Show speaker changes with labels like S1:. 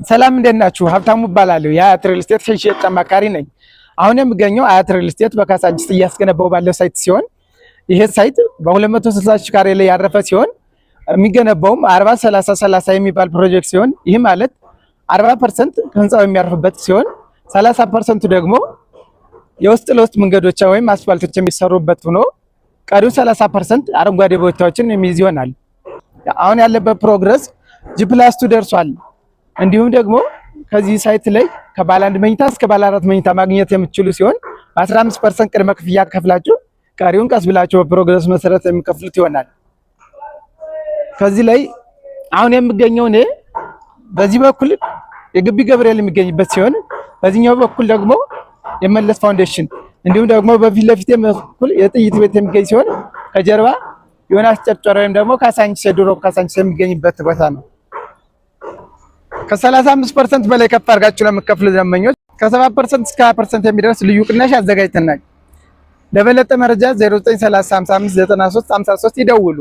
S1: ሰላም፣ እንዴት ናችሁ? ሀብታሙ እባላለሁ። የአያት ሪል ስቴት ሽያጭ አማካሪ ነኝ። አሁን የምገኘው አያት ሪል ስቴት በካሳንቺስ እያስገነባው ባለው site ሲሆን ይሄ site በ260 ሺህ ካሬ ላይ ያረፈ ሲሆን የሚገነባውም 40 30 30 የሚባል ፕሮጀክት ሲሆን ይህ ማለት 40% ህንፃው የሚያርፍበት ሲሆን 30% ኡ ደግሞ የውስጥ ለውስጥ መንገዶች ወይም አስፋልቶች የሚሰሩበት ሆኖ ቀሪው 30% አረንጓዴ ቦታዎችን የሚይዝ ይሆናል። አሁን ያለበት progress G+2 ደርሷል። እንዲሁም ደግሞ ከዚህ site ላይ ከባለ አንድ መኝታ እስከ ባለ አራት መኝታ ማግኘት የምትችሉ ሲሆን በ15% ቅድመ ክፍያ ከፍላችሁ ቀሪውን ቀስ ብላችሁ በ progress መሰረት የሚከፍሉት ይሆናል። ከዚህ ላይ አሁን የምገኘው እኔ በዚህ በኩል የግቢ ገብርኤል የሚገኝበት ሲሆን በዚህኛው በኩል ደግሞ የመለስ ፋውንዴሽን እንዲሁም ደግሞ በፊት ለፊት በኩል የጥይት ቤት የሚገኝ ሲሆን ከጀርባ ዮናስ ጨርጨር ወይም ደግሞ ካሳንቺስ፣ የድሮ ካሳንቺስ የሚገኝበት ቦታ ነው። ከ35% በላይ ከፍ አድርጋችሁ ለምትከፍሉ ደንበኞች ከ7% እስከ 20% የሚደርስ ልዩ ቅናሽ አዘጋጅተናል። ለበለጠ መረጃ 0930559353 ይደውሉ።